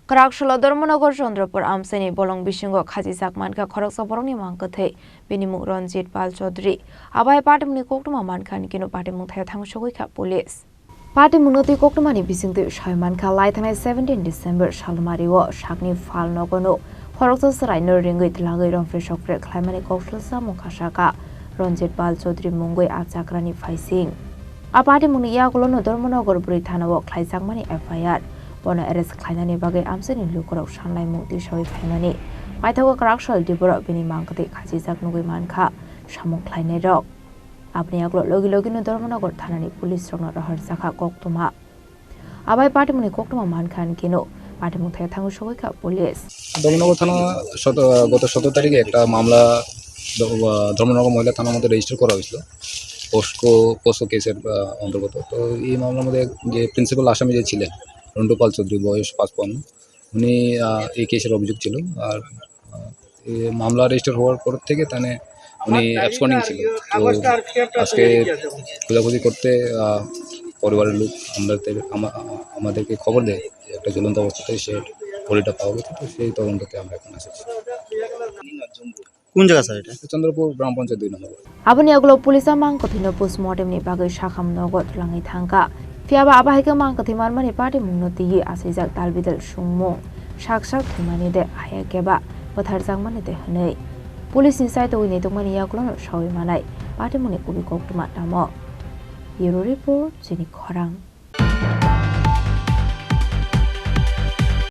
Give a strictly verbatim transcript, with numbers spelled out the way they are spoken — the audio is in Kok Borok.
Kwraksalo Dharmanagar Chandrapur amchaini bolong bisingo khachijak mankha khoroksa borokni mang kwthwi, bini mung Ranjit Pal Chaudhary. Abai patimungni koktwma mankha, hwnkhe no patimung thaya thang sogwi kha police. Patimungno twi koktwmani bisingtwi sai mankha, lai thangnai seventeen December salmario sakni phalnogono khoroksa chwraino ringwi twlangwi romphre sokphre khlaimani kok salsa mung khasaka Ranjit Pal Chaudhary mungwi a chakrani phaising. A patimungni yagulono Dharmanagar bwrwi thanao khlaijakmani F I R. Bono arrest khlainani bagwi amchaini lukurok sanlaimung tisawi phaimani. Paithago kwraksal diborok bini mang kwthwi khachijak nugwi mankha samung khlainairok. Aboni yagulo logi logino Dharmanagar thanani police rokno rohorjakha koktwma. Abai patimungni koktwma mankha, hwnkhe no patimung thaya thangwi sogwi kha police. Dharmanagar thana sot-, goto sotor tarikhe ekta mamla দ-, আহ, ধর্মনগর মহিলা থানার মধ্যে রেজিস্টার করা হয়েছিল পোস্কো, পোস্কো কেসের, আহ, অন্তর্গত। তো এই মামলার মধ্যে যে প্রিন্সিপাল আসামি যে ছিলেন রন্টু পাল চৌধুরী, বয়স পাঁচপান্ন, উনি, আহ, এই কেসের অভিযোগ ছিল। আর, আহ, এই মামলা রেজিস্টার হওয়ার পর থেকে তানে উনি অ্যাবসকন্ডিং ছিল। তো আজকে খোঁজাখুঁজি করতে, আহ, পরিবারের লোক আমাদের, আমা-, আমাদেরকে খবর দেয় যে একটা ঝুলন্ত অবস্থাতে সে বডিটা পাওয়া গেছে। তো সেই তদন্ততে আমরা এখন এসেছি। কোন জায়গা স্যার এটা? চন্দ্রপুর গ্রাম পঞ্চায়েত দুই নম্বর। Aboni yagulo police a mang kwthwino postmortem ni bagwi sakham nogo twlangwi thangkha. Phiyaba abo hai khe mang kwthwi manmani patimungno twiwi achaijak dalbidal songmung, sak sak thwimani de haya khe ba bwtharjakmani de hwnwi. Police ni chaitogwi naitokmani yagulono sawi manai patimungni kubui koktwma tamo. Bureau Report, Chini Khorang.